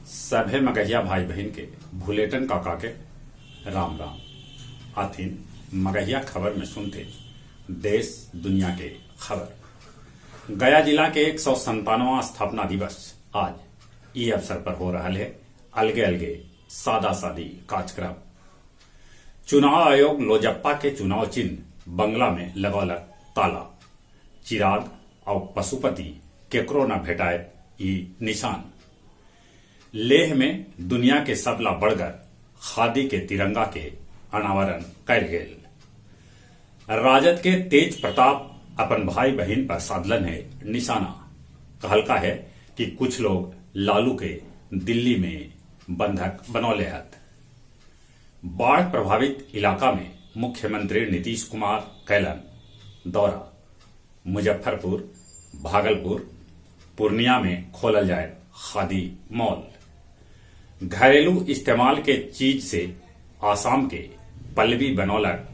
सभे मगहिया भाई बहिन के भुलेटन काका के राम राम। आथिन मगहिया खबर में सुनते देश दुनिया के खबर। गया जिला के 197वां स्थापना दिवस आज ई अवसर पर हो रहा है अलगे अलगे सादा सादी कार्यक्रम। चुनाव आयोग लोजपा के चुनाव चिन्ह बंगला में लगौलक ताला। चिराग और पशुपति केकरो न भेटाए ई निशान। लेह में दुनिया के सबला बड़गर खादी के तिरंगा के अनावरण कैल गेल। राजद के तेज प्रताप अपन भाई बहन पर साधलन है निशाना। कहलका है कि कुछ लोग लालू के दिल्ली में बंधक बनौले हत। बाढ़ प्रभावित इलाका में मुख्यमंत्री नीतीश कुमार कैलन दौरा। मुजफ्फरपुर, भागलपुर, पूर्णिया में खोलल जाए खादी मॉल। घरेलू इस्तेमाल के चीज से आसाम के पल्लवी बनौलक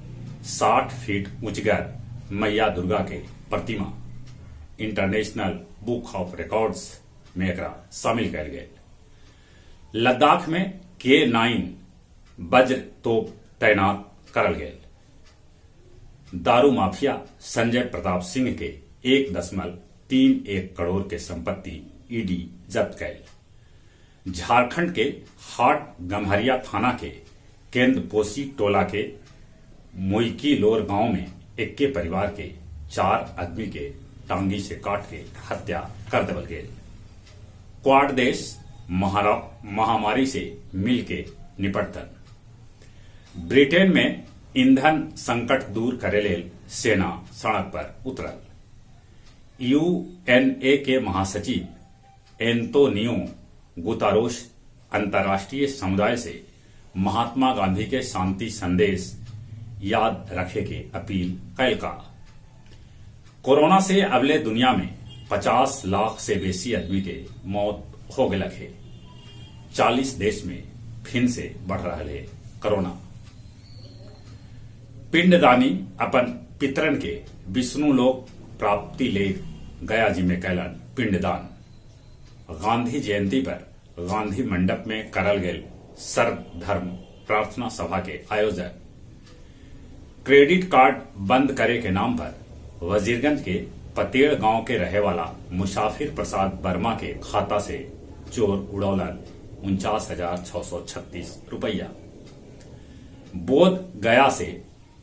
60 फीट ऊंचगर मैया दुर्गा के प्रतिमा। इंटरनेशनल बुक ऑफ रिकॉर्ड्स में एकरा शामिल कैल गेल। लद्दाख में K9 वज्र तोप तैनात करल गेल। दारू माफिया संजय प्रताप सिंह के 1.31 करोड़ के संपत्ति ईडी जब्त कैल। झारखंड के हाट गम्हरिया थाना के केंद्रपोसी टोला के मुईकी लोर गांव में एक्के परिवार के 4 आदमी के टांगी से काट के हत्या कर देवल गेल। क्वाड देश महामारी से मिलके निपटतन। ब्रिटेन में ईंधन संकट दूर करे लेल सेना सड़क पर उतरल। यूएनए के महासचिव एंतोनियो गुतारोश अंतर्राष्ट्रीय समुदाय से महात्मा गांधी के शांति संदेश याद रखे के अपील कैलका। कोरोना से अबले दुनिया में 50 लाख से बेसी आदमी के मौत हो गलक है। 40 देश में फिर से बढ़ रहा है कोरोना। पिंडदानी अपन पितरन के विष्णु लोक प्राप्ति ले गया जी में कैलन पिंडदान। गांधी जयंती पर गांधी मंडप में करल गेल सर्वधर्म प्रार्थना सभा के आयोजन। क्रेडिट कार्ड बंद करे के नाम पर वजीरगंज के पतेड़ गांव के रहे वाला मुसाफिर प्रसाद वर्मा के खाता से चोर उड़ौलन 49,636 रुपया। बोध गया से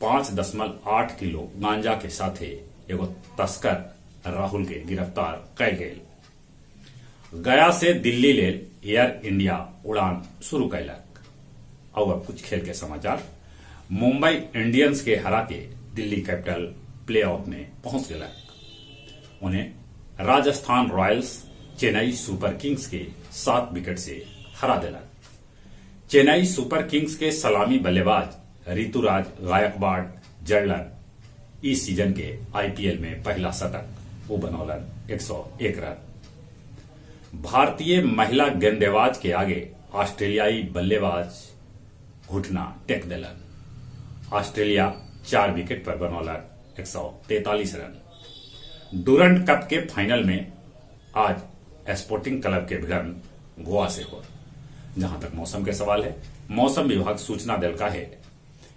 5.8 किलो गांजा के साथे एगो तस्कर राहुल के गिरफ्तार कैल गेल। गया से दिल्ली लेल एयर इंडिया उड़ान शुरू कैलक। और अब कुछ खेल के समाचार। मुंबई इंडियंस के हरा के दिल्ली कैपिटल प्लेऑफ में पहुंच गलक। उन्हें Rajasthan Royals Chennai super Kings के 7 विकेट से हरा दिलक। चेन्नई सुपर किंग्स के सलामी बल्लेबाज ऋतुराज गायकवाड़ जड़लन इस सीजन के आईपीएल में पहला शतक, वो बनौलन 101 रन। भारतीय महिला गेंदेबाज के आगे ऑस्ट्रेलियाई बल्लेबाज घुटना टेक दिलन। ऑस्ट्रेलिया 4 विकेट पर बनौलक 143 रन। डूरंड कप के फाइनल में आज स्पोर्टिंग क्लब के भिड़न गोवा से हो। जहां तक मौसम के सवाल है, मौसम विभाग सूचना दिलका है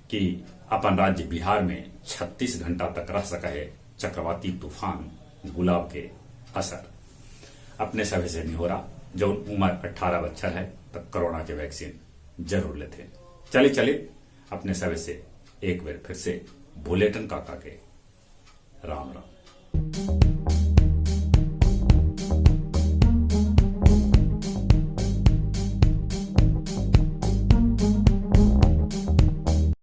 कि अपन राज्य बिहार में 36 घंटा तक रह सका है चक्रवाती तूफान गुलाब के असर। अपने सभी से निहोरा, जो उम्र 18 बच्चर है तब कोरोना के वैक्सीन जरूर लेते। चले चले अपने सभी से एक बार फिर से बुलेटिन काका के राम राम।